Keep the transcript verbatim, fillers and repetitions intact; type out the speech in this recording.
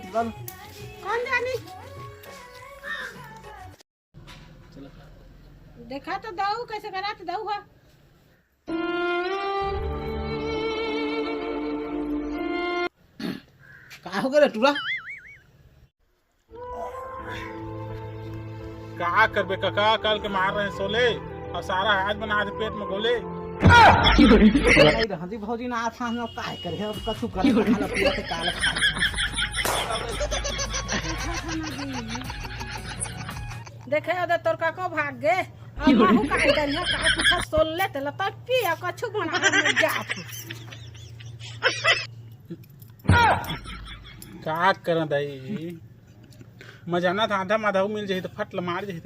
कौन जानी? देखा तो दऊ, कैसे करा तो दऊ हा। का हो गे रे टूरा? का करबे कका, कल के मार रहे सोले, अउ सारा आज बना दे पेट में गोले। नहीं रहती भौजी ना, आसान न काय करे, अब कछु करे, खाना पिया के काल खा। देखे, ओदे तोर काको भाग गे। अब महू का करिया, का कुछ सोल ले, तेला तब पिया, कछु बना ले, जा। का करं दाई, मजाना था आधा माधा मिल जाही तो फट ल मार जाही।